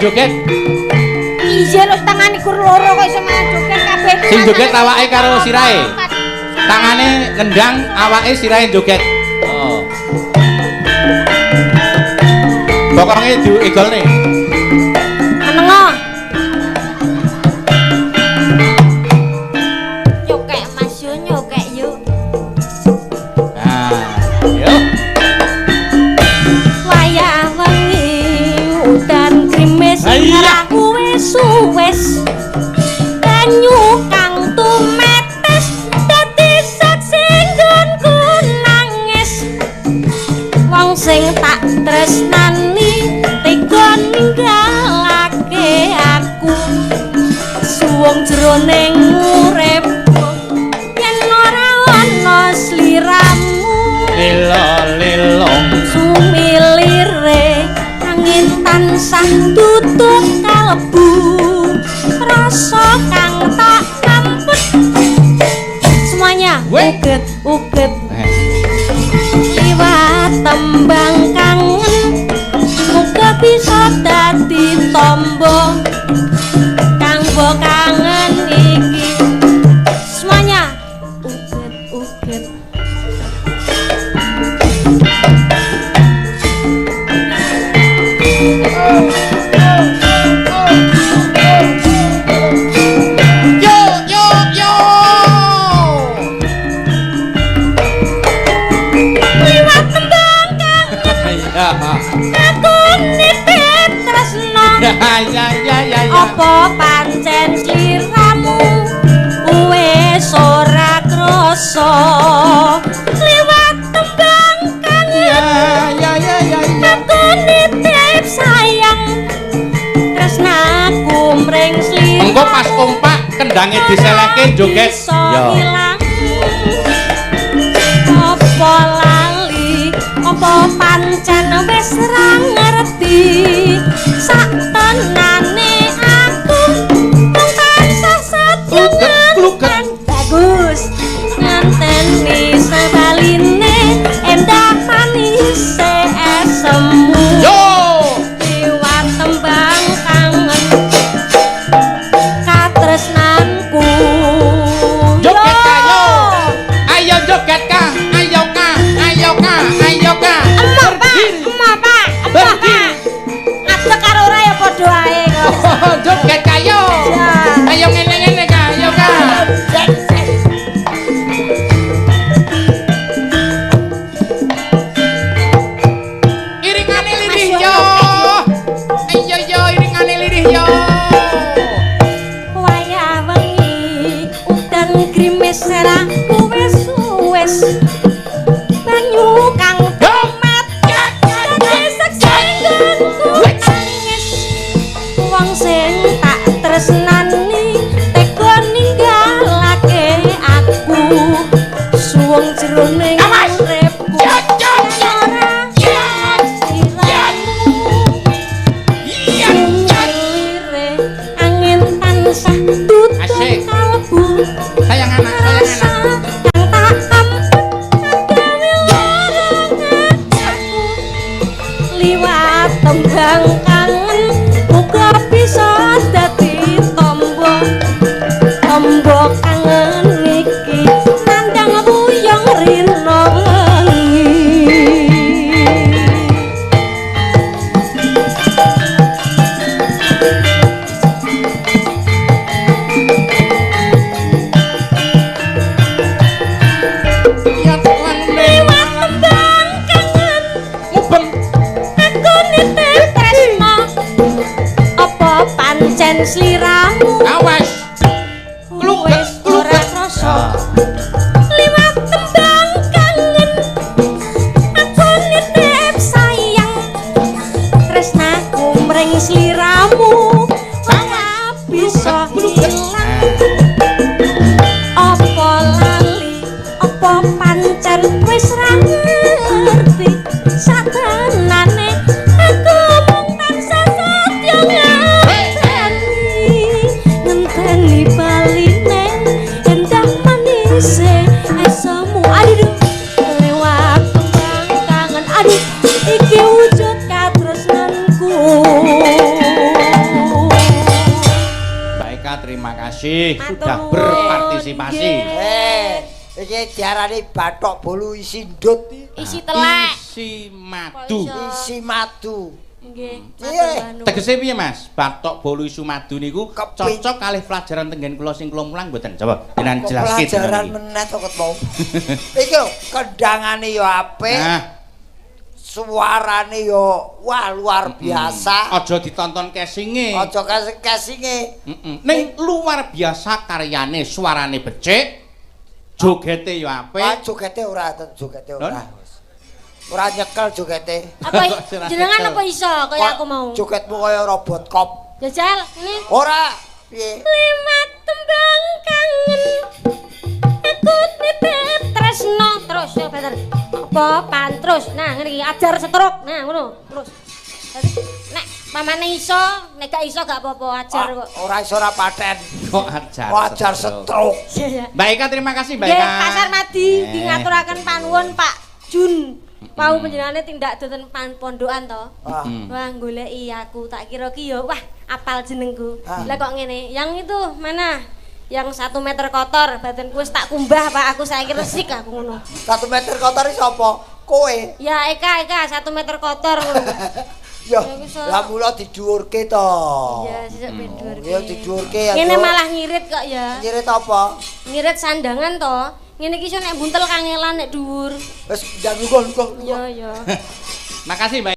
joget. Iya lho tangane gur loro kok iso malah joget kabeh. Sing joget awake karo sirahe. Tangane ngendang, awake sirahe joget. Oh. Bokonge diigolne. Menengo. Nyokek Mas yo, nyokek yo. Nah, yo. Wayah wengi udan grimis aku wis suwes. Banyu kang tumetes dadi saksi nggonku nangis. Wong sing tak tresnani tega ninggalake aku. Suwung jroning uripku yen ora ana sliramu. Lelo-lelong sumilire angin tansah tutup kalbu. Rasa kang tak kamput. Semuanya uget uget liwat tembang kangen muga bisa dadi tombo kang mbok kangen iki. Semuanya uget uget. Yo yo yo. Liwat tembang kangen aku nitip tresno. Ya ya ya ya. Apa pancen sliramu wis ora krasa liwat tembang kangen Ya ya ya ya. Aku nitip sayang tresnaku mring sliramu. Engko pas kompak kendange diselehke joget. Yo. Apa lali apa pancen wis ra ngerti sak tenane aku mung tansah setya Kluget. Bagus ngenteni sebaline endah manis esemu. Yo. Liwat tembang kangen katresnanku. Joget ka yo. Ayo joget ka, ayo ka, ayo ka, ayo ka. Emoh Pak, emoh Pak, emoh Pak. Ngadeg karo ora ya padha ae kok. Joget ka yo. Ayo ngene-ngene ka, ayo ka. Iringane lirih yo. Ayo yo iringane lirih yo. Wayah wengi udan grimis ra wis suwes. Banyu kang tumet dadi saksi nggonku nangis. Wong sing tak tresnani tega ninggalake aku. Suwung jroning uripku ora sliramu. Sumilire angin tansah tutup Asik. kalbu. Sayang anak, sayang anak. Kang tak ampet gawe lara aku. Liwat tembang kangen muga bisa dadi tombo. Tombo kangen iki nandang wuyung rina wengi. Ya lan Liwat tembang kangen mubeng. aku nitip tresno. Apa pancen sliramu Awas. wis ora krasa liwat tembang kangen aku nitip sayang tresnaku mring sliramu ora bisa ilang. Apa lali apa pancen wis ra ngerti satenane aku mung tansah setya ngenteni ngenteni baline endah manise esemu. Aduh lewat tembang kangen aduh iki wujud katresnanku. kasih Matur sudah nuwun. Berpartisipasi. Nggih. Eh, iki diarani bathok bolu isi ndut. Isi telek. Isi madu. Kok iso? Isi madu. Nggih. Piye? Matur nuwun. Tegese piye, Mas? Bathok bolu isu madu niku cocok kalih pelajaran tenggen kula sing kula mulang mboten? Coba jenengan Kok jelaske. pelajaran meneh to ket mau. Iki lho, kendangane ya apik, Nah, suarane ya wah luar biasa. Aja ditonton casinge. Aja casing-casinge. Ning luar biasa karyane, suarane becik, jogete ya Ah, apik. jogete ora, jogete Lon? ora. Ora nyekel jogete. Apa Kok ora jenengan nyekel? apa iso kaya aku mau? Jogetmu kaya robot cop. Jajal, ini Ora, piye? Lima tembang kangen aku nitip tresno terus ya bener apa pan terus, nah ngene iki ajar stroke, nah ngono terus. Dadi, nek pamane iso, nek gak iso gak apa-apa, ajar Ah, kok. ora iso, ora paten. Kok ajar. Kok ajar stroke. Iya. Mbak Eka, terima kasih, Mbak Nggih, Eka. Pak Sarmadi Eh. ngaturaken panuwun Pak Jun. Wau panjenengane tindak doten pan pondokan to. Ah. Wah, goleki aku, tak kira ki ya wah apal jenengku. Ah. Lah kok ngene, yang itu mana? Yang 1 meter kotor, batinku wis tak kumbah, Pak, aku saiki resik aku ngono. 1 meter kotor iki sapa? Kowe. Ya Eka, Eka 1 meter kotor ngono. Ya, Ya, wis, lah mula didhuwurke to. Iya, sesuk ben dhuwurke. Ya didhuwurke ya. Ngene Cuk. malah ngirit kok ya. Ngirit apa? Ngirit sandangan to. Ngene iki iso nek buntel kangelan nek dhuwur. Wis ndang lungguh, lungguh, lungguh. Iya, iya. Makasih, Mbak.